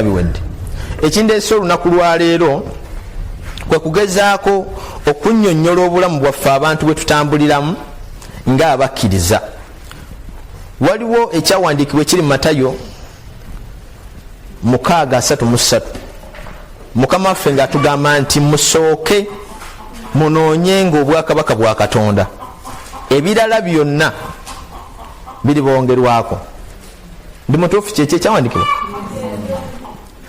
Biwedde. Ekindeese olunaku lwaleero kwe kugezaako okunnyonnyola obulamu bwaffe abantu bwe tutambuliramu ng'abakkiriza. Waliwo ekyawandiikibwa ekiri mu Matayo 6:33, Mukama waffe ng'atugamba nti musooke munoonyenga obwakabaka bwa Katonda, ebirala byonna biribongerwako. Ndi mutuufu? Kyekyo ekyawandikibwa,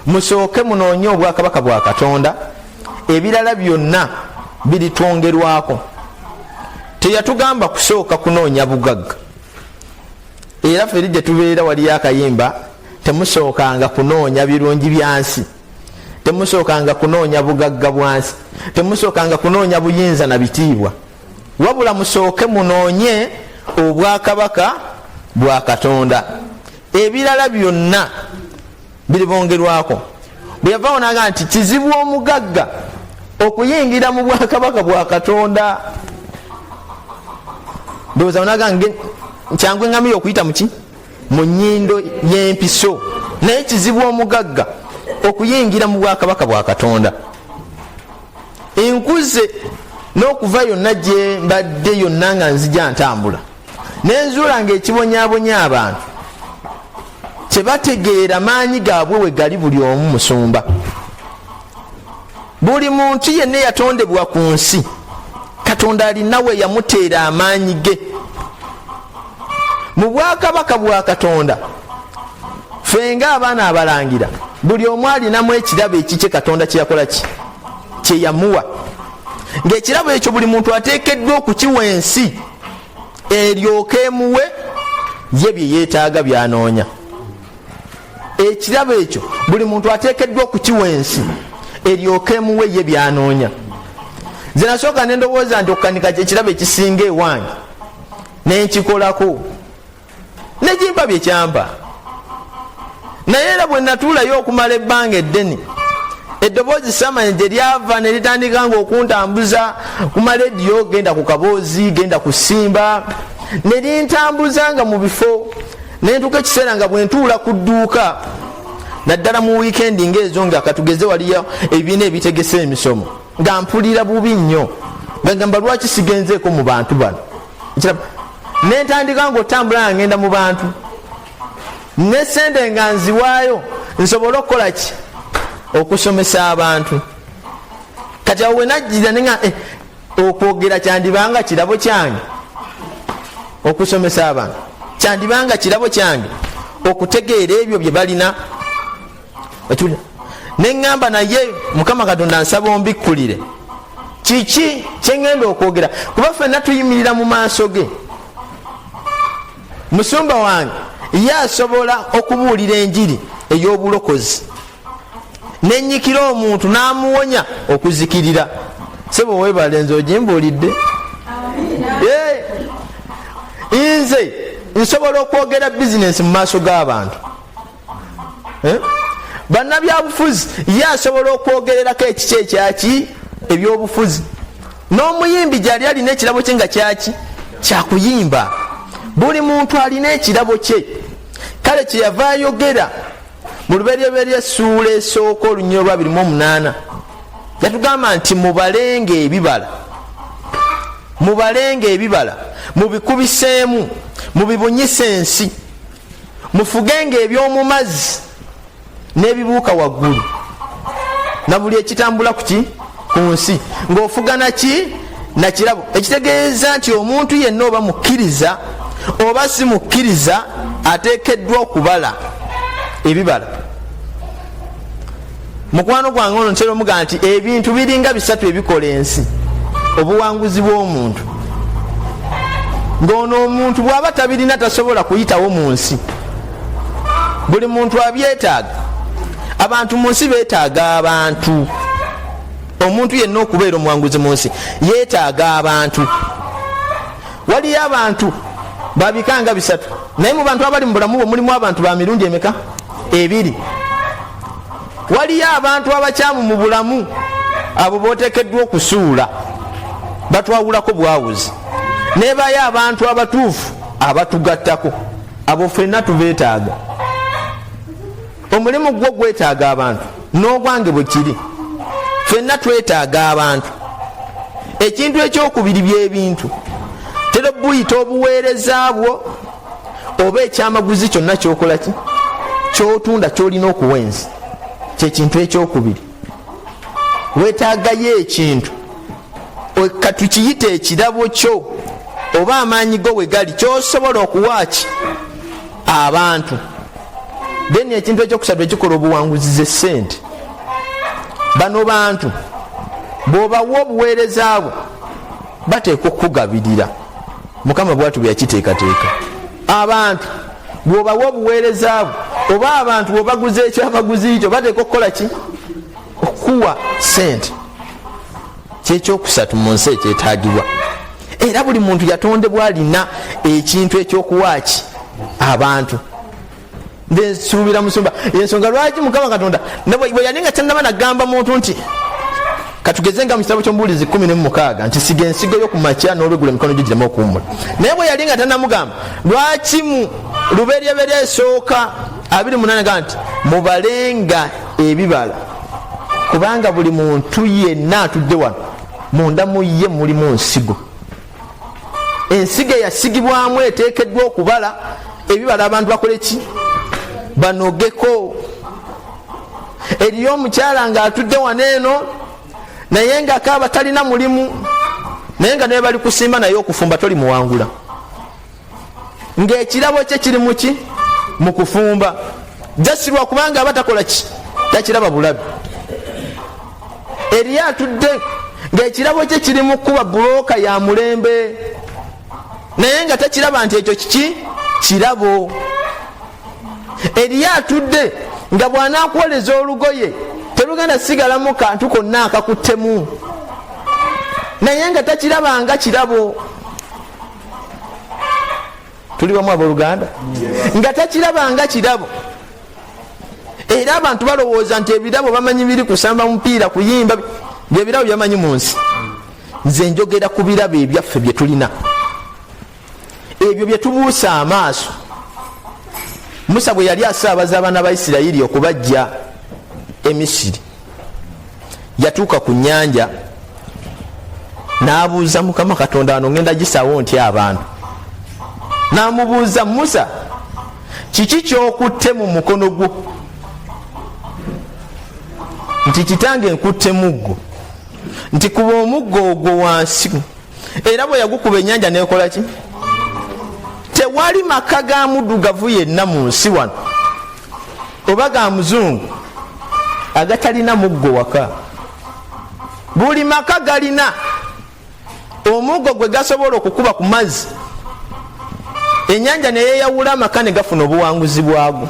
musooke munoonye obwakabaka bwa Katonda, ebirala byonna biritwongerwako. Teyatugamba kusooka kunoonya bugagga. Era ffe eri gye tubeera waliyo akayimba, temusookanga kunoonya birungi byansi, temusookanga kunoonya bugagga bwansi, temusookanga kunoonya buyinza na bitiibwa, wabula musooke munoonye obwakabaka bwa Katonda, ebirala byonna biribongerwako. Bwe yavaawo naga nti kizibu omugagga okuyingira mu bwakabaka bwa Katonda. Ndowooza naga kyangu eŋŋamiya okuyita muki mu nnyindo y'empiso, naye kizibu omugagga okuyingira mu bwakabaka bwa Katonda. Nkuze n'okuva yonna gye mbadde yonna nga nzija ntambula, nenzuula nga ekibonyabonya abantu kyebategeera maanyi gaabwe we gali. Buli omu musumba, buli muntu yenna eyatondebwa ku nsi, Katonda alinawe yamuteera amaanyi ge. Mu bwakabaka bwa Katonda, ffe nga abaana abalangira, buli omu alinamu ekirabo ekikye Katonda kyeyakola ki kyeyamuwa, ng'ekirabo ekyo buli muntu ateekeddwa okukiwa ensi eryoke emuwe ye bye yeetaaga byanoonya. Ekirabo ekyo buli muntu ateekeddwa okukiwa ensi eryoke emuwe ye byanoonya. Nze nasooka nendowooza nti okukanika kyekirabo ekisinga ewange, nenkikolako nekimpa byekyampa. Naye era bwe natuulayo okumala ebbanga eddene, eddoboozi samanya gye lyava ne litandika nga okuntambuza ku malediyo, genda ku kaboozi, genda ku Simba, ne lintambuza nga mu bifo, nentuuka ekiseera nga bwe ntuula ku dduuka, naddala mu wiikendi ngaezo nga katugeze waliyo ebibiina ebitegese emisomo, nga mpulira bubi nnyo, nga gamba lwaki sigenzeeko mu bantu bano. Nentandika nga otambula nga ngenda mu bantu, ne sente nga nziwaayo nsobole okukola ki? Okusomesa abantu. Kati awo wenajjira nenga okwogera kyandibanga kirabo kyange, okusomesa abantu kyandibanga kirabo kyange, okutegeera ebyo bye balina. Neŋŋamba naye Mukama Katonda, nsaba ombikkulire kiki kyeŋŋenda okwogera, kuba ffenna tuyimirira mu maaso ge. Musumba wange ye asobola okubuulira enjiri ey'obulokozi nenyikira omuntu n'amuwonya okuzikirira. Sebo webale, nze ogimbuulidde. Nze nsobola okwogera bizinensi mu maaso g'abantu. Bannabyabufuzi ye asobola okwogererako ekiki ekyaki ebyobufuzi, n'omuyimbi gyali alina ekirabo kye nga kyaki kyakuyimba. Buli muntu alina ekirabo kye. Kale kyeyava ayogera mu Luberyeberye essuula esooka olunyiriri olwa 28, yatugamba nti mubalenga ebibala, mubalenga ebibala, mubikubiseemu, mubibunyise ensi, mufugenga eby'omu mazzi n'ebibuuka waggulu na buli ekitambula kuki ku nsi, ng'ofuga naki nakirabo. Ekitegeeza nti omuntu yenna, oba mukkiriza oba si mukkiriza, ateekeddwa okubala ebibala. Mukwano gwange ono ntera omugaa nti ebintu biringa bisatu ebikola ensi, obuwanguzi bw'omuntu, ng'ono omuntu bw'aba tabirina tasobola kuyitawo mu nsi. Buli muntu abyetaaga. Abantu mu nsi beetaaga abantu. Omuntu yenna okubeera omuwanguzi mu nsi yeetaaga abantu. Waliyo abantu babikanga bisatu, naye mu bantu abali mu bulamu bwe mulimu abantu ba mirundi emeka? Ebiri. Waliyo abantu abakyamu mu bulamu, abo boteekeddwa okusuula, batwawulako bwawuzi. Nebayo abantu abatuufu abatugattako, abo ffenna tubeetaaga. Omulimu gwo gwetaaga abantu, n'ogwange bwe kiri. Ffenna twetaaga abantu. Ekintu ekyokubiri byebintu tera buyita obuweereza bwo oba ekyamaguzi kyonna kyokola ki kyotunda kyolina okuwa ensi, kyekintu ekyokubiri. Wetaagayo ekintu, katukiyite ekirabo kyo oba amaanyi go we gali, kyosobola okuwaaki abantu. Then ekintu ekyokusatu ekikola obuwanguzi ze sente. Bano bantu bwobawa obuweereza bwo bateekwa okukugabirira. Mukama bwatu bweyakiteekateeka. Abantu bwobawa obuweereza bwo oba abantu bwobaguza ekyamaguzi kyo bateekwa okukola ki? Okukuwa sente. Kyekyokusatu mu nsi ekyetagibwa. Era buli muntu yatondebwa alina ekintu ekyokuwaaki abantu. Nze nsuubira musumba ensonga lwaki Mukama Katonda bwe yali nga tannaba nagamba muntu nti katugeze nga mu kitabo ky'Omubuulizi 16 nti siga ensigo yo ku makya n'olwegula emikono gyo gireme okuwummula, naye bwe yali nga tannamugamba lwaki mu Luberyeberye esooka 28 ga nti mubalenga ebibala, kubanga buli muntu yenna atudde wano munda mu ye mulimu nsigo. Ensigo eyasigibwamu eteekeddwa okubala ebibala, abantu bakole ki? Banogeko. Eriyo omukyala ng'atudde wano eno naye nga kaaba talina mulimu, naye nga naye bali kusimba naye okufumba toli muwangula, ng'ekirabo kye kiri muki? Mu kufumba. Jasirwa kubanga aba takola ki? Takiraba bulabe. Eriyo atudde ng'ekirabo kye kiri mu kuba bulooka ya mulembe, naye nga takiraba nti ekyo kiki? Kirabo. Eriyo atudde nga bw'anaakwoleza olugoye terugenda sigalamu kantu konna akakuttemu, naye nga takirabanga kirabo. Tuli wamu abooluganda? Nga takirabanga kirabo. Era abantu balowooza nti ebirabo bamanyi biri kusamba mupiira, kuyimba, byebirabo byamanyi mu nsi. Nze njogera ku birabo ebyaffe bye tulina, ebyo bye tubuusa amaaso. Musa bwe yali asaabaza abaana ba Isirayiri okubajja Emisiri, yatuuka ku nnyanja n'abuuza Mukama Katonda, ano ngenda gisawo ntya abantu? N'amubuuza, Musa, kiki kyokutte mu mukono gwo? Nti kitange nkutte muggo. Nti kuba omuggo ogwo wansi. Era bwe yagukuba ennyanja nekola ki? Tewali maka ga muddugavu yenna mu nsi wano oba ga muzungu agatalina muggo waka. Buli maka galina omuggo gwe gasobola okukuba ku mazzi, ennyanja neyeyawula amaka ne gafuna obuwanguzi bwago.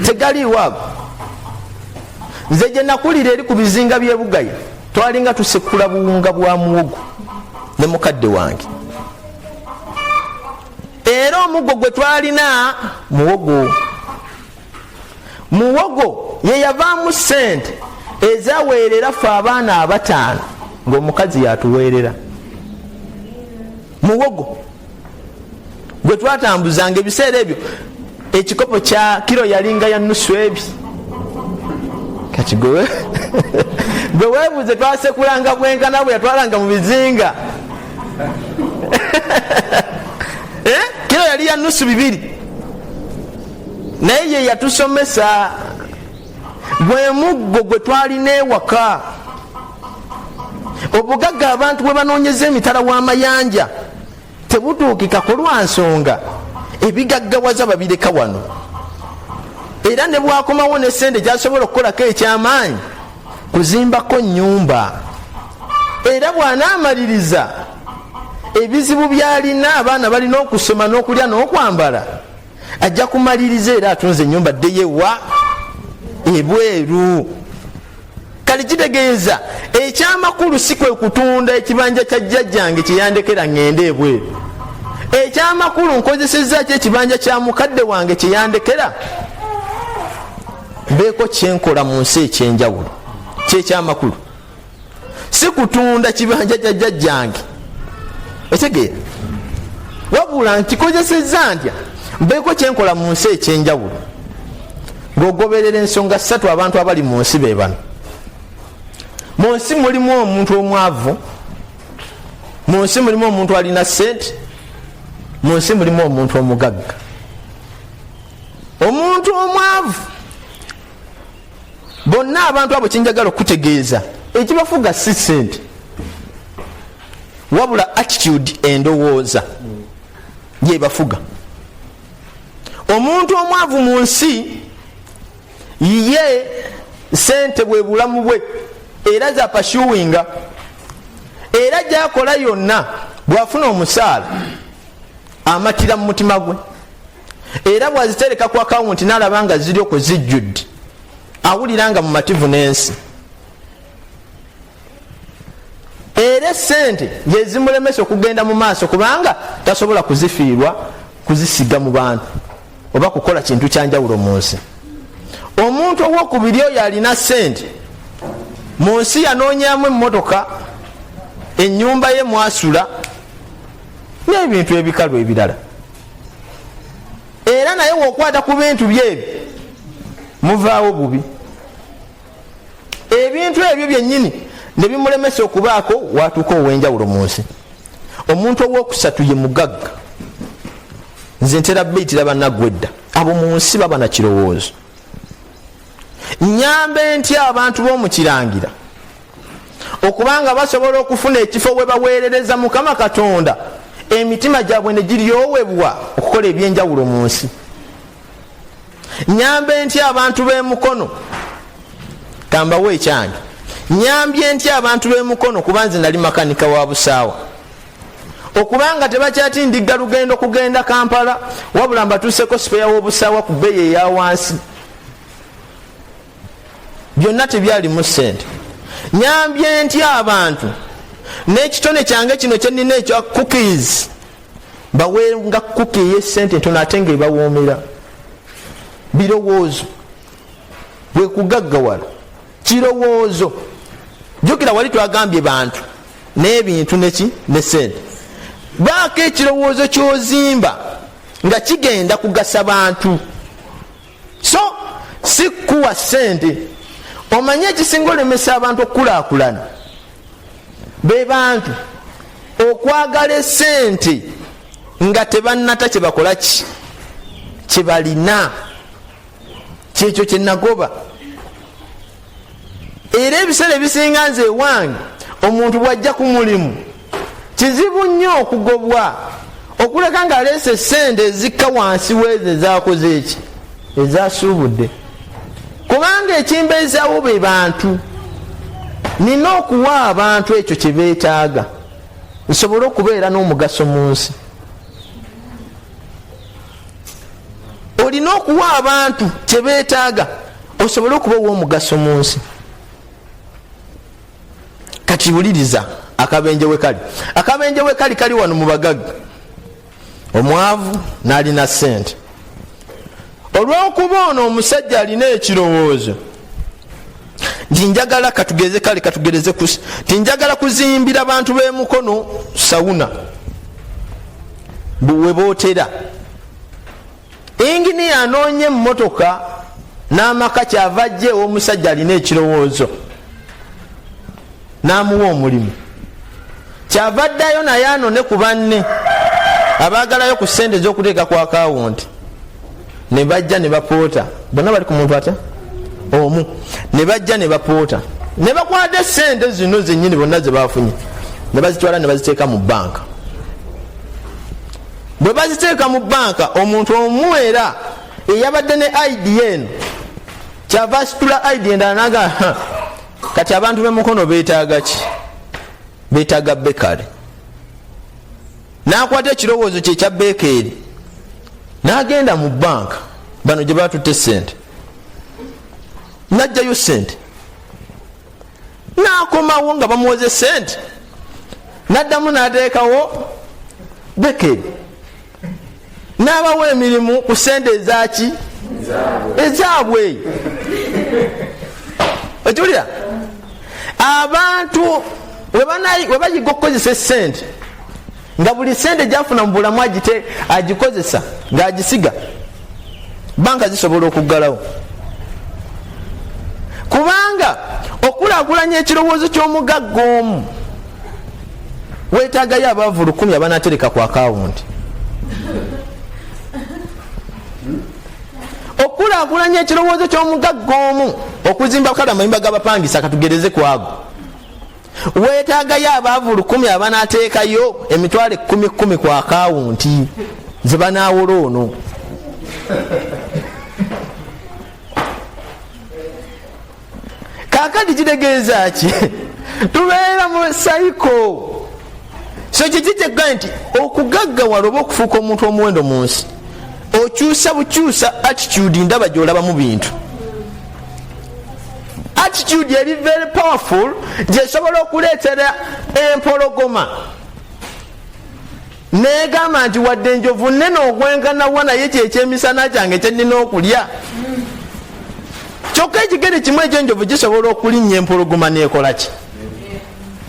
Tegaliiwo ago. Nze gye nakulira eri ku bizinga by'Ebugaya twalinga tusekula buwunga bwa muwogo ne mukadde wange, era omuggo gwe twalina muwogo. Muwogo ye yavaamu sente ezaweerera ffe abaana abataano ng'omukazi yatuweerera. Muwogo gwe twatambuzanga ebiseera ebyo, ekikopo kya kiro yalinga ya nusu ebi. Kati gwe weebuuze twasekulanga bwenkana bwe yatwalanga mu bizinga. Kiro yali ya nusu 2, naye ye yatusomesa. Gwe muggo gwe twalina ewaka. Obugagga abantu bwe banoonyeza emitala w'amayanja tebutuukikako lwa nsonga ebigaggawaza babireka wano, era ne bwakomawo ne sente gyasobola okukolako ekyamaanyi kuzimbako nnyumba, era bw'anaamaliriza ebizibu by'alina, abaana balina okusoma n'okulya n'okwambala, ajja kumaliriza era atunze ennyumba ddeyo ewa ebweru. Kale kitegeeza ekyamakulu si kwe kutunda ekibanja kya jjajjange kyeyandekera ŋŋende ebweru. Ekyamakulu nkozesezza ki ekibanja kya mukadde wange kyeyandekera, mbeeko kyenkola mu nsi ekyenjawulo. Kyekyamakulu si kutunda kibanja kya jjajjange, ekitegeera, wabula nkikozesezza ntya mbeeko kyenkola mu nsi ekyenjawulo. Ng'ogoberera ensonga ssatu, abantu abali mu nsi be bano. Mu nsi mulimu omuntu omwavu, mu nsi mulimu omuntu alina sente, mu nsi mulimu omuntu omugagga. Omuntu omwavu, bonna abantu abo kyenjagala okutegeeza, ekibafuga si sente wabula attitude, endowooza yebafuga. Omuntu omwavu mu nsi ye sente bwe bulamu bwe, era zapursuinga, era gyakola yonna. Bwafuna omusaala amatira mu mutima gwe, era bwazitereka ku akawunti nalaba nga ziri okwo zijjudde, awulira nga mumativu n'ensi. Era esente yezimulemesa okugenda mu maaso, kubanga tasobola kuzifiirwa, kuzisiga mu bantu oba kukola kintu kyanjawulo mu nsi. Omuntu owokubiri, oyo alina sente mu nsi, yanoonyamu emmotoka, ennyumba ye mwasula n'ebintu ebikalu ebirala, era naye wokwata ku bintu byebyo muvaawo bubi. Ebintu ebyo byennyini ne bimulemesa okubaako watuuka ow'enjawulo mu nsi. Omuntu owokusatu ye mugagga. Nze ntera beyitira bannaggwedda abo mu nsi baba na kirowoozo: nyambe ntya abantu b'omukirangira okubanga basobola okufuna ekifo we baweerereza Mukama Katonda, emitima gyabwe ne giryowebwa okukola ebyenjawulo mu nsi? Nyambe ntya abantu b'emukono? Kambawo ekyange. Nyambye ntya abantu b'emukono, kuba nze nali makanika wa busaawa, okubanga tebakyatindigga lugendo kugenda Kampala, wabula mbatuuseko spare w'obusaawa ku bbeeyi eya wansi? Byonna tebyalimu sente. Nyambye ntya abantu n'ekitone kyange kino kyenina ekya cookies, bawenga cookie eyesente ntono ate nga ebawoomera? Birowoozo bwekugaggawala, kirowoozo. Jukira wali twagambye bantu n'ebintu neki ne sente. Baako ekirowoozo kyozimba nga kigenda kugasa bantu, so si kuwa sente. Omanye ekisinga olemesa abantu okukulaakulana be bantu okwagala esente nga tebannata kyebakola ki kyebalina. Kyekyo kyenagoba. Era ebiseera ebisinga nze ewange omuntu bwajja ku mulimu, kizibu nnyo okugobwa okuleka ng'aleese sente ezikka wansi weezo ezakoze eki ezasuubudde, kubanga ekimbeezawo be bantu. Nina okuwa abantu ekyo kye beetaaga nsobole okubeera n'omugaso mu nsi. Olina okuwa abantu kyebeetaaga osobole okuba ow'omugaso mu nsi. Kati wuliriza akabenje we kali. Akabenje we kali, kali wano mu bagagga. Omwavu n'alina sente, olw'okuba ono omusajja alina ekirowoozo nti njagala, katugeze, kale katugereze nti njagala kuzimbira bantu b'emukono sauna webootera. Inginiya anoonya emmotoka n'amaka, kyava ajja ew'omusajja alina ekirowoozo n'amuwa omulimu. Kyava addayo naye anone ku banne abaagalayo ku ssente ez'okuteeka ku akawunti, ne bajja ne bapoota. Bonna bali ku muntu atya omu. Ne bajja ne bapoota ne bakwata esente zino zenyini bonna zebafunye ne bazitwala ne baziteeka mu banka. Bwe baziteeka mu banka, omuntu omu era eyabadde ne idea eno kyava asitula idea endala naga, "Kati abantu bemukono betaaga ki? Betaaga bakery." Nakwata ekirowoozo kye ekya bakery, n'agenda mu banka bano gye batutte sente, najjayo sente, n'akomawo nga bamuwoze sente, n'addamu n'ateekawo bakery, n'abawa emirimu ku sente ezaki ezaabwe. Okiwulira? Abantu we bayiga okukozesa esente, nga buli sente gyafuna mu bulamu agikozesa ng'agisiga, banka zisobola okuggalawo. Okulaakulanya ekirowoozo ky'omugagga omu, weetaagayo abaavu 1000 abanatereka ku akawunti. Okulaakulanya ekirowoozo ky'omugagga omu okuzimba kale amayumba g'abapangisa, katugereze ku ago, weetaagayo abaavu 1000 abanateekayo emitwalo ekumi kumi ku akawunti ze banaawola ono. Kaakati kitegeeza ki? Tubeera mu sayiko. So kiki kyekka nti okugaggawala oba okufuuka omuntu omuwendo mu nsi, okyusa bukyusa attitude, ndaba gyolabamu bintu. Attitude eri very powerful, gyesobola okuleetera empologoma negamba nti wadde enjovu nene okwenkanawa, naye kyekyemisana kyange kyenina okulya. Kyokka ekigere kimu ekyenjovu kisobola okulinnya empologoma nekolaki.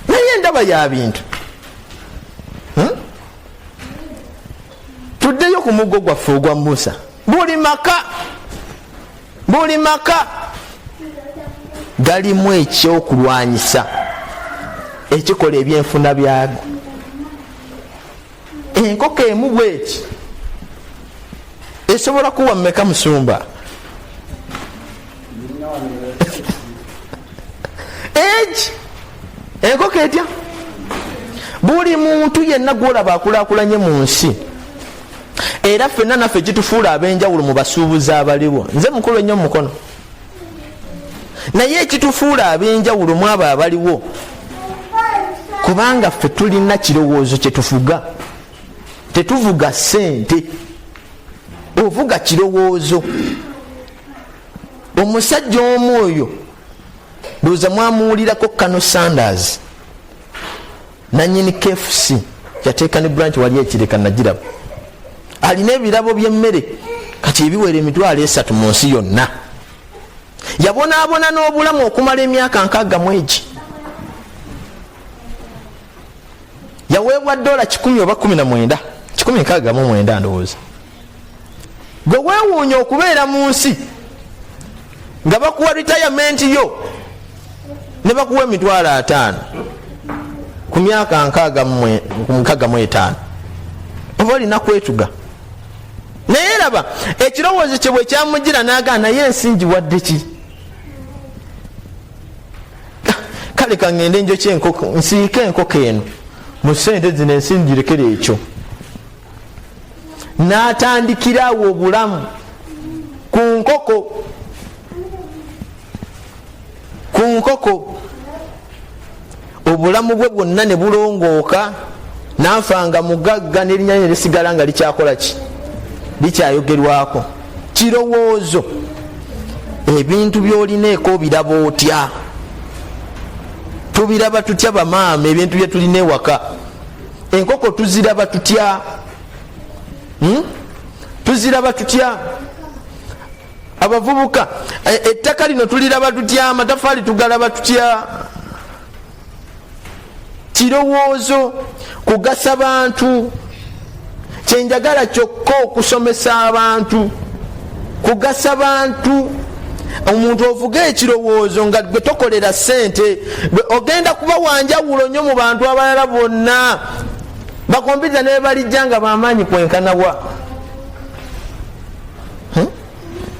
Naye endaba ya bintu. Tuddeyo ku muggo gwaffe ogwa Musa. Buli maka, buli maka galimu ekyokulwanyisa ekikola ebyenfuna byago. Enkoko emu bweti esobola kuwa mmeka, musumba? Egi enkoko etya? Buli muntu yenna gwolaba akulakulanye mu nsi, era ffenna naffe kitufuula ab'enjawulo mu basuubuzi abaliwo. Nze mukulu ennyo mumukono, naye ekitufuula ab'enjawulo mu abo abaliwo, kubanga ffe tulina kirowoozo kyetufuga. Tetuvuga ssente, ovuga kirowoozo. Omusajja omu oyo ndowooza mwamuwulirako, Colonel Sanders, nanyini KFC, yateeka ne branch wali ekireka nagiraba. Alina ebirabo byemmere kati ebiwera 300,000 mu nsi yonna. Yabonaabona n'obulamu okumala emyaka 60 mu egi. Yaweebwa dola 100 oba 19, 169 ndowooza. Gwe weewuunya okubeera mu nsi nga bakuwa retirement yo ne bakuwa 50,000 ku myaka 65, oba olina kwetuga. Naye raba ekirowoozo kye bwe kyamugira, nagaa naye ensingi wadde ki? Kale kaŋŋende njokye enkoko, nsiike enkoko eno mu sente zino, ensimbi girekere ekyo. N'atandikirawo obulamu ku nkoko, ku nkoko. Obulamu bwe bwonna ne bulongooka, n'afanga mugagga, n'erinnya lye lisigala nga likyakola ki? Likyayogerwako. Kirowoozo. Ebintu by'olina eka obiraba otya? Tubiraba tutya, bamaama, ebintu bye tulina ewaka? Enkoko tuziraba tutya? Tuziraba tutya? Abavubuka, ettaka lino tuliraba tutya? Amatafaali tugalaba tutya? Kirowoozo. Kugasa bantu kyenjagala kyokka, okusomesa abantu, kugasa bantu. Omuntu ovuga ekirowoozo nga gwe tokolera sente, ogenda kuba wanjawulo nnyo mu bantu abalala bonna. Bakompyuta nebalijja nga bamaanyi kwenkanawa.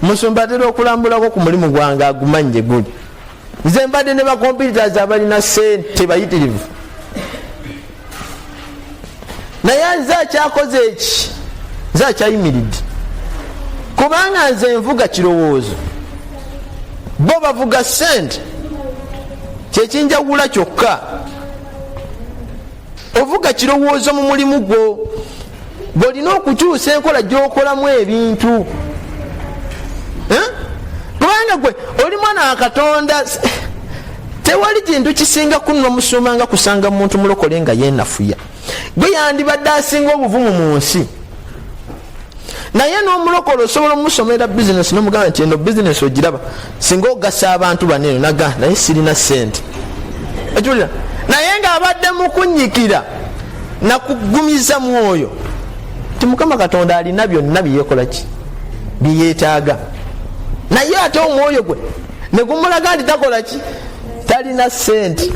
Musumba atera okulambulako ku mulimu gwange, agumanyi gye guli. Nze mbadde ne bacomputers abalina sente bayitirivu, naye nze akyakoze eki? Nze akyayimiridde, kubanga nze nvuga kirowoozo, bo bavuga sente. Kyekinjawula kyokka. Ovuga kirowoozo mu mulimu gwo, bwolina okukyusa enkola gyokolamu ebintu. Kubanga gwe oli mwana wa Katonda, tewali kintu kisinga kunwa musumba nga kusanga muntu mulokole nga yenafuya. Gwe yandibadde asinga obuvumu mu nsi, naye n'omulokole osobola omusomera bizinesi nomugamba nti eno bizinesi ogiraba, singa ogasa abantu baneno, naga naye sirina sente. Ekiwulira, naye ng'abadde mukunyikira nakugumiza mwoyo nti Mukama Katonda alina byonna byeyekola ki byeyetaaga, naye ate omwoyo gwe negumulaga nti takola ki. Talina sente,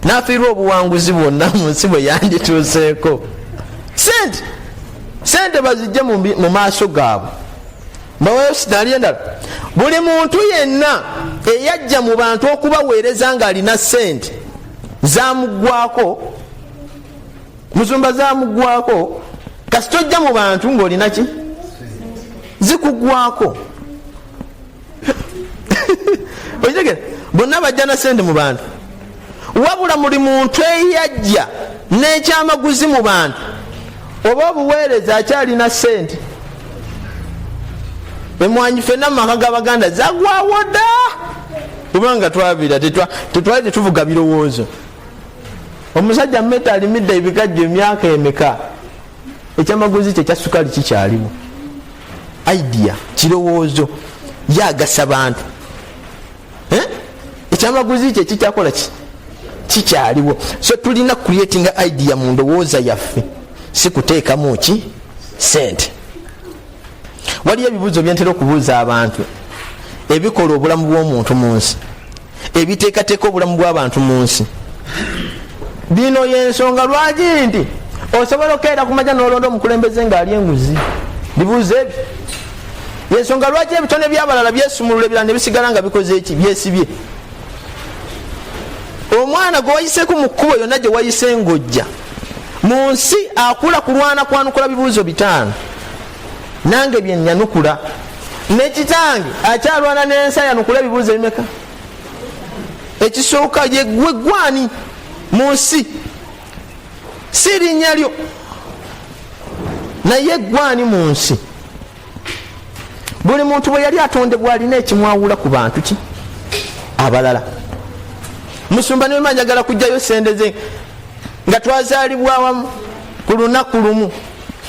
nafiirwa obuwanguzi bwonna mu nsi bwe yandituuseeko. Sente, sente bazijje mu maaso gaabwe. Mbaweyo sinali endala. Buli muntu yenna eyajja mu bantu okubaweereza ng'alina sente zamuggwako. Musumba, zamuggwako. Kasita ojja mu bantu ng'olina ki, zikuggwako. Okitegera? Bonna bajja na sente mu bantu, wabula buli muntu eyajja n'ekyamaguzi mu bantu oba obuweereza akyalina sente. Emwanyi fenna mu maka g'Abaganda zagwawo dda, kubanga twabira tetwali tetuvuga birowoozo. Omusajja meta alimidde ebikajjo emyaka emeka, ekyamaguzi kye kya sukali kikyaliwo. Idea, kirowoozo, yagasa bantu. Ekyamaguzi kye kikyakola ki, kikyaliwo. So tulina creating idea mu ndowooza yaffe, si kuteekamu ki, sente. Waliyo ebibuuzo byentera okubuuza abantu ebikola obulamu bw'omuntu mu nsi, ebiteekateeka obulamu bw'abantu mu nsi. Bino yensonga lwaki nti osobola okukeera ku makya n'olonda omukulembeze ng'ali enguzi. Bibuuzo ebyo yensonga lwaki ebitone by'abalala byesumulula, ebirala ne bisigala nga bikoze eki, byesibye. Omwana gwe wayiseeko mu kkubo yonna gye wayise ng'ojja mu nsi akula kulwana kwanukula bibuuzo 5. Nange byenyanukula, ne kitange akyalwana n'ensi ayanukula ebibuuzo ebimeka? Ekisooka, yegwe gwani mu nsi? Si linnya lyo, naye gwani mu nsi? Buli muntu bwe yali atondebwa alina ekimwawula ku bantu ki abalala. Musumba, niwema njagala kugjayo sente ze nga twazaalibwa awamu ku lunaku lumu,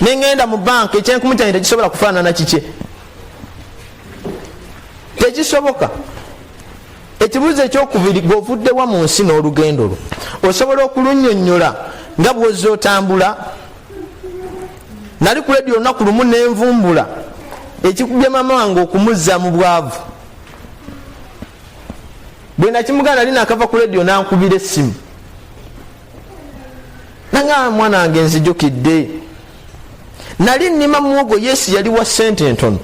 neŋŋenda mu banka, ekyenkumu kyange tekisobola kufaanana kikye, tekisoboka. Ekibuuzo ekyokubiri, gweovuddewa mu nsi n'olugendo lwo osobola okulunyonyola nga bwozza otambula? Nali ku lediyo olunaku lumu nenvumbula ekikubye mama wange okumuzza mu bwavu. Bwe nakimugana, nali nakava ku lediyo, nankubira essimu nanga, "Mwana wange, nzijukidde nali nnima muwogo. Yesu yali wa sente entono,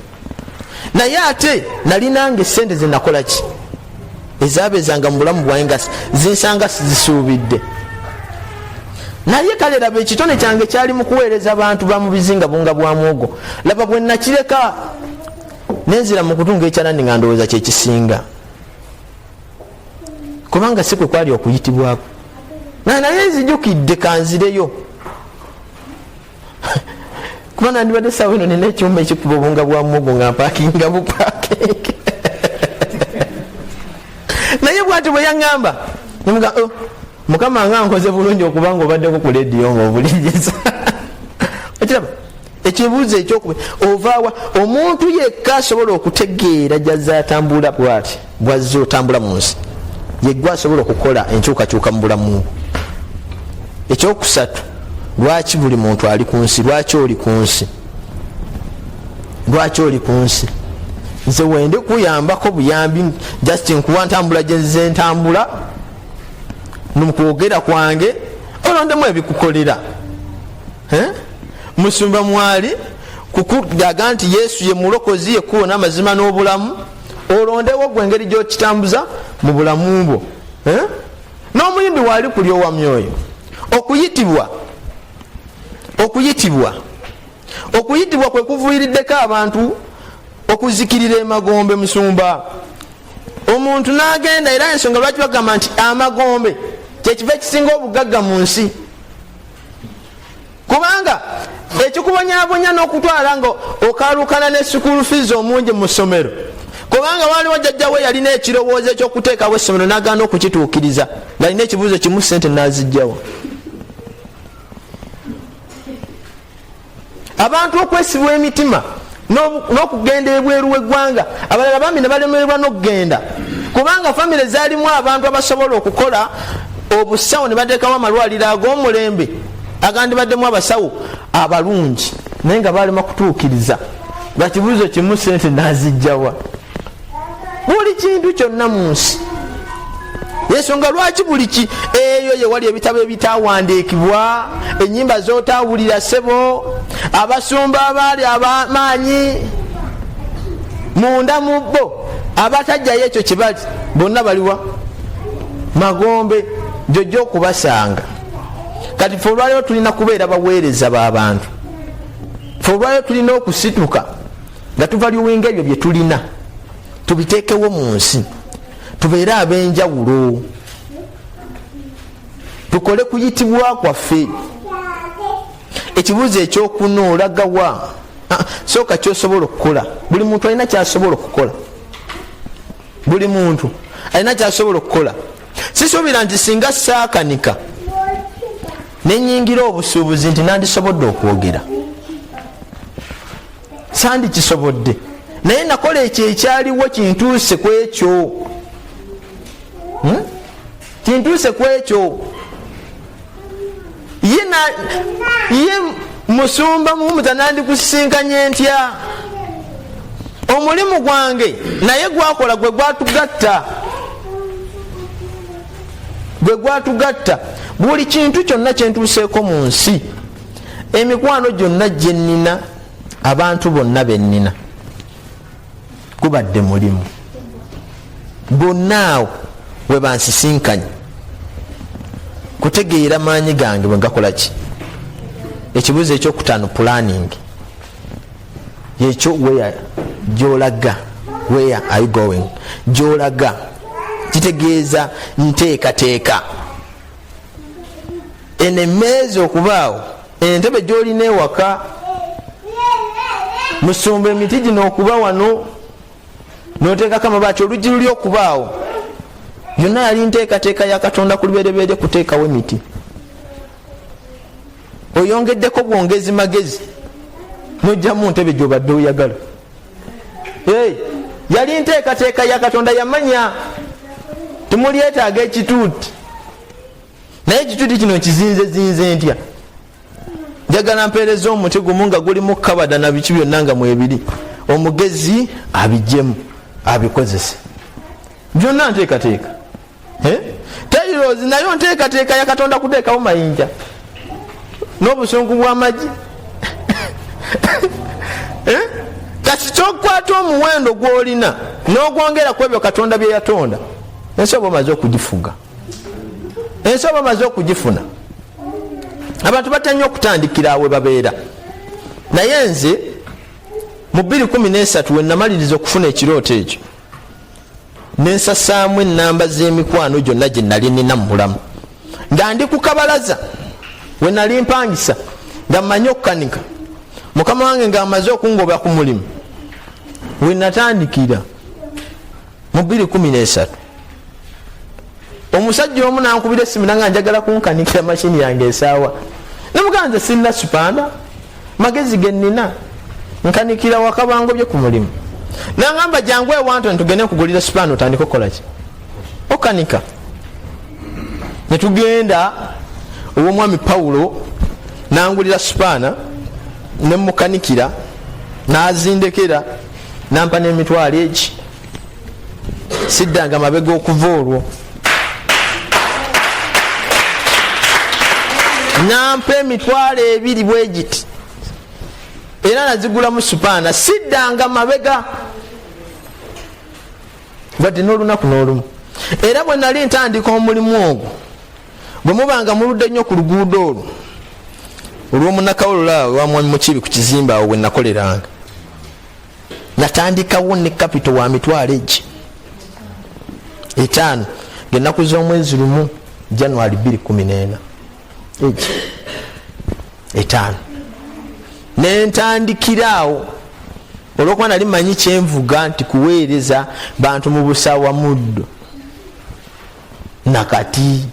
naye ate nalinanga esente zenakolaki ezabezanga mu bulamu bwange nga zinsanga zisuubidde. Naye kale laba, ekitone kyange kyali mu kuweereza bantu ba mu bizinga bunga bwa muwogo. Laba bwe nakireka nenzira mu kutunga ekyalani nga ndowooza kyekisinga, kubanga si kwe kwali okuyitibwako. Naye nzijukidde, kanzireyo, kuba nandibadde sawa eno nina ekyuma ekikuba obunga bwa muwogo nga mpakinga bupakingi." Naye bwati bwe yaŋŋamba, nemuga, "Oh, Mukama nga nkoze bulungi okubanga obaddeko ku lediyo nga obulijisa." Okiraba? Ekibuuzo ekyokuba, ovaawa? Omuntu yekka asobola okutegeera gyazze atambula, bwati bwazze otambula mu nsi, yeggwe asobola okukola enkyukakyuka mu bulamu. Ekyokusatu, lwaki buli muntu ali ku nsi? Lwaki oli ku nsi? Lwaki oli ku nsi? Nze wendi kuyambako buyambi, just nkuwa ntambula gyenzize ntambula mukwogera kwange, olondemu ebikukolera. Musumba mwali kukugaga nti Yesu ye mulokozi, yekkubo n'amazima n'obulamu. Olondewo gwe engeri gyokitambuza mu bulamu bwo. N'omuyimbi waali kulyowa myoyo. Okuyitibwa, okuyitibwa, okuyitibwa kwe kuviiriddeko abantu okuzikirira emagombe. Musumba, omuntu n'agenda, era ensonga lwaki bagamba nti amagombe kyekiva ekisinga obugagga mu nsi, kubanga ekikubonyabonya n'okutwala nga okalukana ne school fees omungi mu ssomero, kubanga waliwo jjajjawe yalina ekirowoozo ekyokuteekawo essomero n'agaana okukituukiriza ng'alina ekibuuzo kimu: sente n'azijjawo? Abantu okwesibwa emitima n'okugenda ebweru w'eggwanga, abalala bambi ne balemererwa n'okugenda, kubanga famire zaalimu abantu abasobola okukola obusawo ne bateekawo amalwaliro ag'omulembe agandibaddemu abasawo abalungi, naye nga balema kutuukiriza lwakibuuzo kimu: sente nazijjawa? Buli kintu kyonna mu nsi. Ensonga lwaki buli ki eyo yewali ebitabo ebitawandiikibwa, enyimba zotawulira sebo, abasumba abaali abamaanyi munda mu bo abatajjayo ekyo kyebali bonna baliwa magombe, jojja okubasanga. Kati fe olwaliro tulina kubeera baweereza b'abantu. Fe olwaliro tulina okusituka nga tuvaluwinga ebyo bye tulina, tubiteekewo mu nsi, tubeere ab'enjawulo, tukole kuyitibwa kwaffe. Ekibuuzo ekyokuna, olagawa? Sooka kyosobola okukola. Buli muntu alina kyasobola okukola, buli muntu alina kyasobola okukola. Sisuubira nti singa saakanika nenyingira obusuubuzi nti nandisobodde okwogera, sandikisobodde, naye nakola ekyo ekyaliwo kintuuse ku ekyo, Kintuuse ku ekyo. Ye musumba muhumuza nandikusisinkanye ntya? Omulimu gwange naye gwakola gwe gwatugatta, gwe gwatugatta. Buli kintu kyonna kyentuuseeko mu nsi, emikwano gyonna gyenina, abantu bonna bennina, gubadde mulimu. Bonna awo we bansisinkanye kutegeera maanyi gange bwe gakola ki. Ekibuuzo ekyokutaano, planning yekyo where gyolaga, where are you going, gyolaga kitegeeza nteekateeka. Eno emmeeza okubaawo, entebe gyolina ewaka musumba, emiti gino okuba wano noteekako amabaati, oluggi luli okubaawo, yonna yali nteekateeka ya Katonda ku lubereberye kuteekawo emiti. Oyongeddeko bwongezi magezi nojjamu ntebe gyobadde oyagala. Yali nteekateeka ya Katonda, yamanya timulyetaaga ekituuti, naye ekituuti kino nkizinzezinze ntya? Njagala mpeereza omuti gumu nga gulimu kabada na biki byonna nga mwebiri, omugezi abijjemu abikozese byonna. Nteekateeka tairozi nayo nteekateeka ya Katonda kuteekawo mayinja n'obusungu bw'amagi. Kati kyokukwata omuwendo gw'olina n'ogwongera ku ebyo Katonda bye yatonda, ensi oba omaze okugifuga, ensi oba omaze okugifuna. Abantu batya nnyo okutandikira awe babeera, naye nze mu 213 we namaliriza okufuna ekirooto ekyo, nensasaamu enamba z'emikwano gyonna gye nali nina mu bulamu nga ndi ku kabalaza we nali mpangisa, nga mmanyi okukanika, mukama wange ng'amaze okungoba ku mulimu, we natandikira mu 213. Omusajja omu nankubira esimu nanga njagala kunkanikira mashini yange esaawa, nemugaa nze sirina supanda, magezi genina, nkanikira waka, bangobye ku mulimu. Nangamba jangu ewantu ntugende nkugulira supanda otandike okukolaki, okanika. Netugenda owomwami Pawulo, nangulira supaana nemukanikira, nazindekera, nampa n'emitwalo egi. Siddanga mabega okuva olwo. Nampa 20,000 bwegiti, era nazigulamu supaana. Siddanga mabega wadde n'olunaku n'olumu. Era bwe nali ntandika omulimu ogwo, bwe mubanga muludde nnyo ku luguudo olwo olw'omunakawolola awo wamwami Mukibi ku kizimbe awo we nakoleranga, natandikawo ne kapito wa mitwalo egi 5, ngaennaku z'omwezi 1 January 214, egi 5 nentandikira awo, olwokuba nali manyi kyenvuga nti kuweereza bantu mu busawa muddo. Nakati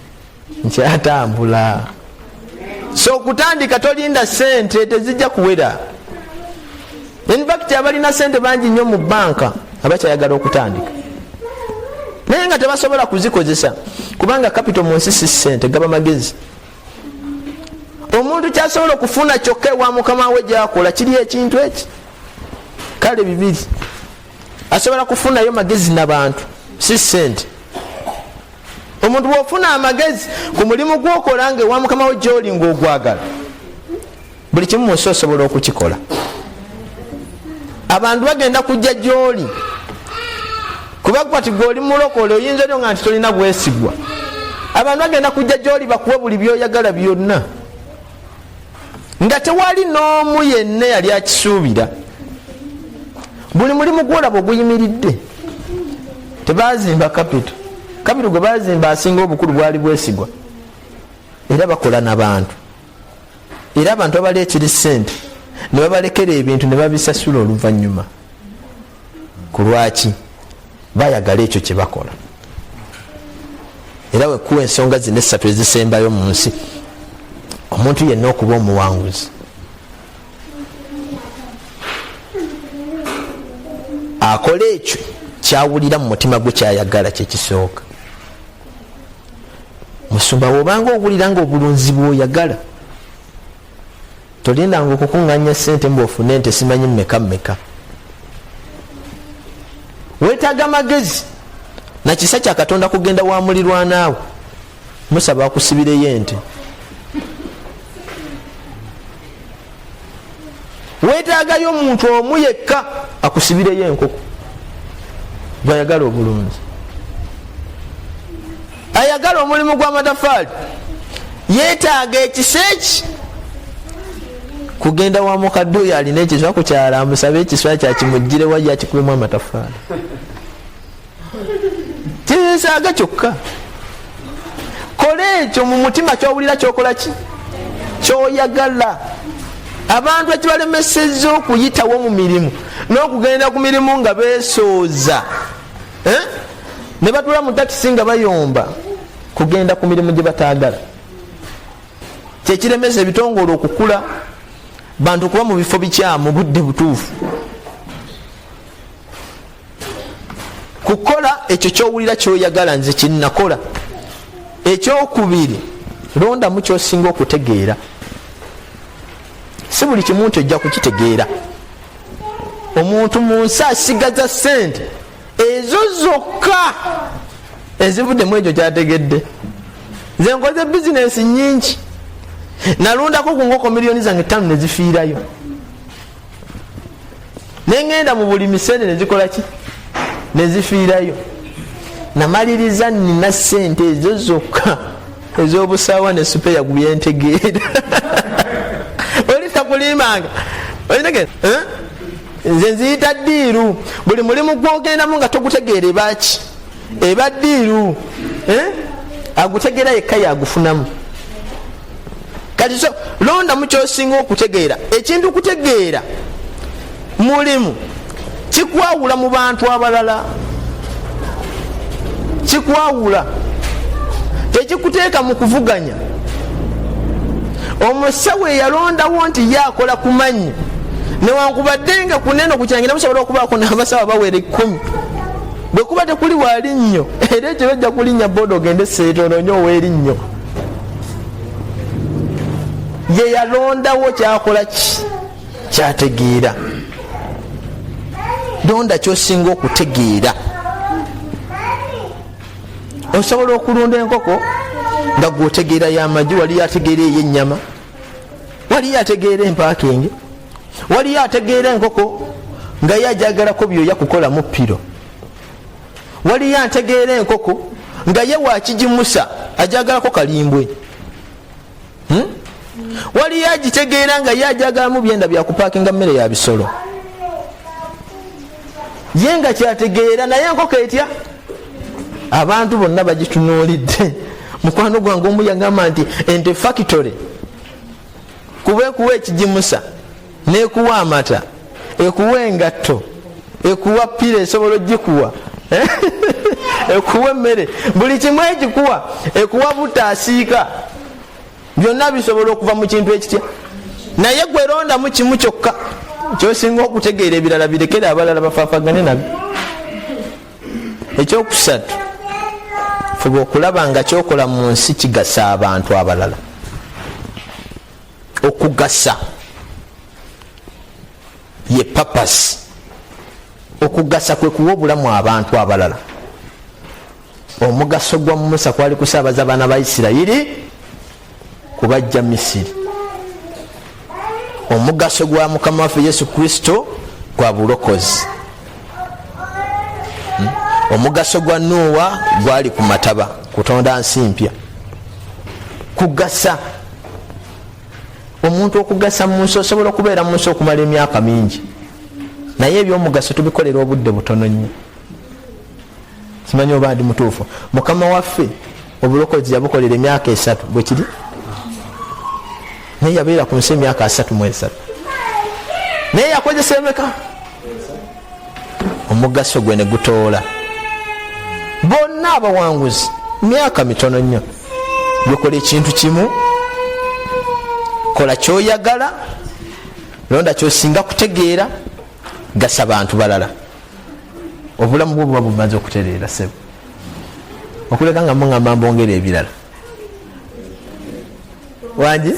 nkyatambula. So okutandika tolinda sente, tezijja kuwera. Infact abalina sente bangi nnyo mu banka abakyayagala okutandika, naye nga tebasobola kuzikozesa, kubanga capital mu nsi si sente, gaba magezi. Omuntu kyasobola okufuna kyokka ewa mukama we gyakola kiri ekintu eki kale bibiri, asobola kufunayo magezi nabantu, si sente. Omuntu bwofuna amagezi ku mulimu gwokola nga ewa mukama wo gyoli ngaogwagala, buli kimu munsi osobola okukikola. Abantu bagenda kujja gyoli kuba gwati gweoli mulokole, oyinza otyo nga nti tolina bwesigwa. Abantu bagenda kujja gyoli bakuwe buli byoyagala byonna nga tewali n'omu yenna yali akisuubira. Buli mulimu gwolaba oguyimiridde, tebazimba kapito. Kapito gwe bazimba asinga obukulu bwali bwesigwa, era bakola nabantu, era abantu babaleetera esente ne babalekera ebintu ne babisasula oluvannyuma. Ku lwaki bayagala ekyo kye bakola? Era wekuwa ensonga zino essatu ezisembayo mu nsi, omuntu yenna okuba omuwanguzi akola ekyo kyawulira mu mutima gwe kyayagala, kyekisooka. Musumba, wobanga owulira nga obulunzi bwoyagala, tolindanga okukuŋŋanya sente mbu ofune ente simanyi mmeka mmeka. Wetaaga magezi na kisa kya Katonda kugenda wa mulirwanaawo musaba akusibireyo ente. Wetaagayo omuntu omu yekka akusibireyo enkoko. Gwayagala obulunzi, ayagala omulimu gw'amatafaali, yeetaaga ekisa eki kugenda wa mukadde oyo alina ekiswa ku kyalo, amusabe ekiswa kyakimuggirewa yakikubemu amatafaali. Kyesaaga kyokka. Kola ekyo mu mutima kyowulira kyokola ki kyoyagala. Abantu ekibalemeseza okuyitawo mu mirimu n'okugenda ku mirimu nga besooza, eh? Ne batula mu takisi nga bayomba, kugenda ku mirimu gye bataagala. Kyekiremesa ebitongole okukula, bantu kuba mu bifo bikyamu budde butuufu. Kukola ekyo kyowulira kyoyagala, nze kyenakola. Ekyokubiri, londamu kyosinga okutegeera. Si buli kimu nti ojja kukitegeera. Omuntu mu nsi asigaza sente ezo zokka ezivuddemu ekyo kyategedde. Nze nkoze bizinensi nyingi, nalundako ku nkoko miliyoni zange 5 nezifiirayo, nengenda mu buli misente nezikola ki, nezifiirayo. Namaliriza nina sente ezo zokka ez'obusaawa ne supeya gubyentegeera. Oli takulimanga, eh? Nze nziyita ddiiru. Buli mulimu gwogendamu nga togutegeera ebaki, eba ddiiru, eh? Agutegeera yekka yagufunamu. Kati so londamu kyosinga okutegeera. Ekintu kutegeera mulimu kikwawula mu bantu abalala, kikwawula, tekikuteeka mu kuvuganya. Omusawo eyalondawo nti ye akola ku mannyo, newankubadde nga kunene okukyangina musobola okubaako n'abasawo bawera 10, bwe kuba tekuli walinnyo, era ekyo bajja kulinnya boda ogende seeta onoonye ow'erinnyo. Ye yalondawo kyakola ki kyategeera. Londa kyosinga okutegeera. Osobola okulunda enkoko nga gweotegeera yamagi, waliyo ategeera eyennyama, waliyo ategeera empakenge, waliyo ategeera enkoko nga ye ajagalako byoya kukolamu piro, waliyo ategeera enkoko nga ye wakigimusa ajagalako kalimbwe, Waliyo agitegeera nga ye ajagalamu byenda byakupakinga mmere ya bisolo, ye nga kyategeera. Naye enkoko etya? Abantu bonna bagitunuulidde. Mukwano gwange omu yagamba nti ente factory, kuba ekuwa ekigimusa, nekuwa amata, ekuwa engatto, ekuwa pira, esobola ogikuwa, ekuwa emmere, buli kimu ekikuwa, ekuwa butta asiika, byonna bisobola okuva mu kintu ekitya. Naye gwerondamu kimu kyokka kyosinga okutegeera, ebirala birekere abalala bafaafagane nabyo. Ekyokusatu, fuba okulaba nga kyokola mu nsi kigasa abantu abalala. Okugasa ye purpose. Okugasa kwe kuwa obulamu abantu abalala. Omugaso gwa Musa kwali kusaabaza baana ba Isirayiri kubajja Misiri. Omugaso gwa Mukama waffe Yesu Kristo gwa bulokozi. Omugaso gwa Nuuwa gwali ku mataba, kutonda nsi mpya, kugasa omuntu okugasa mu nsi. Osobola okubeera mu nsi okumala emyaka mingi, naye ebyomugaso tubikolera obudde butono nnyo. Simanyi oba ndi mutuufu. Mukama waffe obulokozi yabukolera emyaka 3, bwekiri, naye yabeera ku nsi emyaka 33, naye yakozesa emeka? Omugaso gwe ne gutoola. Bonna abawanguzi myaka mitono nnyo. Gwekola ekintu kimu, kola kyoyagala, londa kyosinga kutegeera, gasa bantu balala, obulamu bwo buba bumaze okutereera. Sebo, okuleka nga muŋamba mbongera ebirala wangi.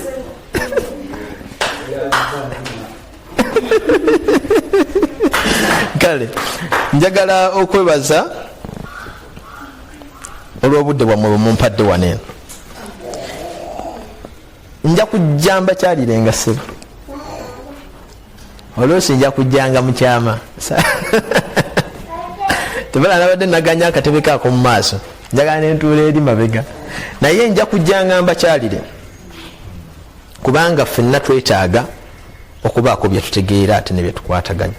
Kale njagala okwebaza olw'obudde bwammwe bwemumpadde wano eno. Nja kujja mbakyalirenga, ssebo. Oluusi nja kujjanga mukyama tebala. Nabadde naganya akatebe kaako mu maaso, njagala nentuula eri mabega, naye nja kujjanga mbakyalire, kubanga ffenna twetaaga okubaako byetutegeera ate nebyetukwataganya.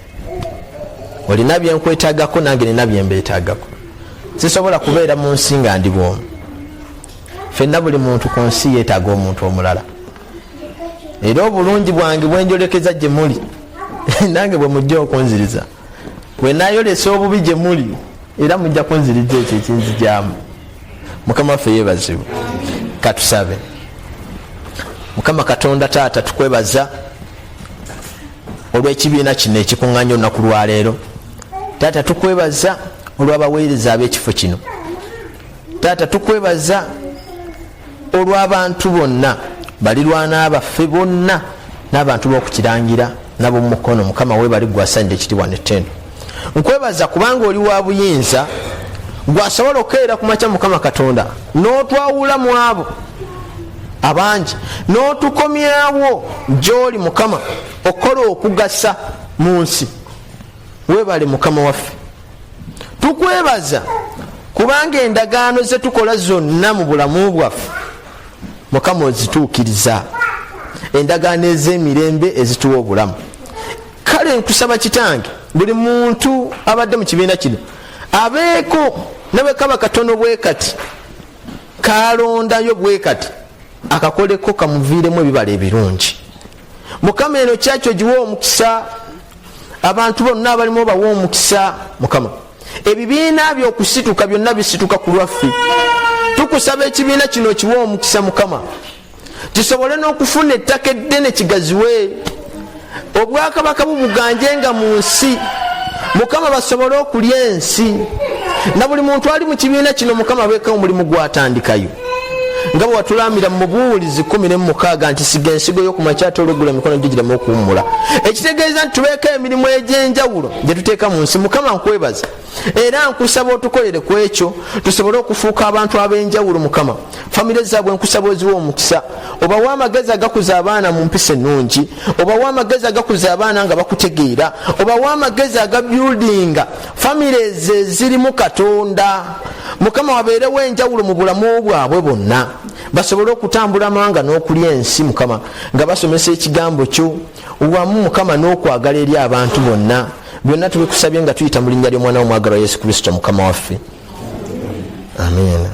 Olina byenkwetagako, nange nina byembeetagako. Sisobola kubeera mu nsi nga ndi bwomu. Ffenna, buli muntu ku nsi yeetaaga omuntu omulala. Era obulungi bwange bwenjolekeza gye muli, nange bwe mujja okunziriza. Bwe nayolesa obubi gye muli, era mujja kunziriza ekyo ekinzijamu. Mukama waffe yebazibwe. Katusabe. Mukama Katonda Taata, tukwebaza olw'ekibiina kino ekikuŋŋanya olunaku lwaleero. Taata, tukwebaza olw'abaweereza ab'ekifo kino. Taata, tukwebaza olw'abantu bonna, balirwana baffe bonna n'abantu b'okukirangira nab'omukono. Mukama, webali, gwasanidde ekitiibwa nettendo. Nkwebaza kubanga oli wa buyinza, gwasobola okukeera ku makya, Mukama Katonda, n'otwawula mu abo abangi n'otukomyawo gy'oli, Mukama, okukola okugasa mu nsi. Webale, Mukama waffe. Tukwebaza kubanga endagaano zetukola zonna mu bulamu bwaffe, Mukama, ozituukiriza, endagaano ez'emirembe ezituwa obulamu. Kale nkusaba, Kitange, buli muntu abadde mu kibiina kino abeeko nawe kaba katono bwe kati kalondayo bwe kati akakoleko kamuviiremu ebibala ebirungi. Mukama, eno kyakyo giwa omukisa, abantu bonna abalimu obawa omukisa. Mukama, ebibiina byokusituka byonna bisituka ku lwaffe. Tukusaba ekibiina kino kiwa omukisa, Mukama, kisobole n'okufuna ettaka eddene kigaziwe, obwakabaka bubuganjenga mu nsi, Mukama, basobole okulya ensi. Na buli muntu ali mu kibiina kino, Mukama, abeeko omulimu gwatandikayo, nga bwe watulamira mu Mubuulizi 16 nti siga ensigo y'okumakya ate olweggulo emikono gyo gireme okuwummula, ekitegeeza nti tubeeko emirimu egy'enjawulo gye tuteeka mu nsi. Mukama, nkwebaza era nkusaba otukolere ku ekyo tusobole okufuuka abantu ab'enjawulo. Mukama, famire zaabwe nkusaba oziwa omukisa, obawe amagezi agakuza abaana mu mpisa ennungi, obawe amagezi agakuza abaana nga bakutegeera, obawe amagezi agabuildinga families ezirimu Katonda. Mukama, wabeerewo enjawulo mu bulamu bwabwe bonna, basobole okutambula amawanga n'okulya ensi, Mukama, nga basomesa ekigambo kyo wamu, Mukama, n'okwagala eri abantu bonna. Byonna tubikusabye nga tuyita mu linnya ly'omwana w'omwagalwa Yesu Kristo Mukama waffe, amiina.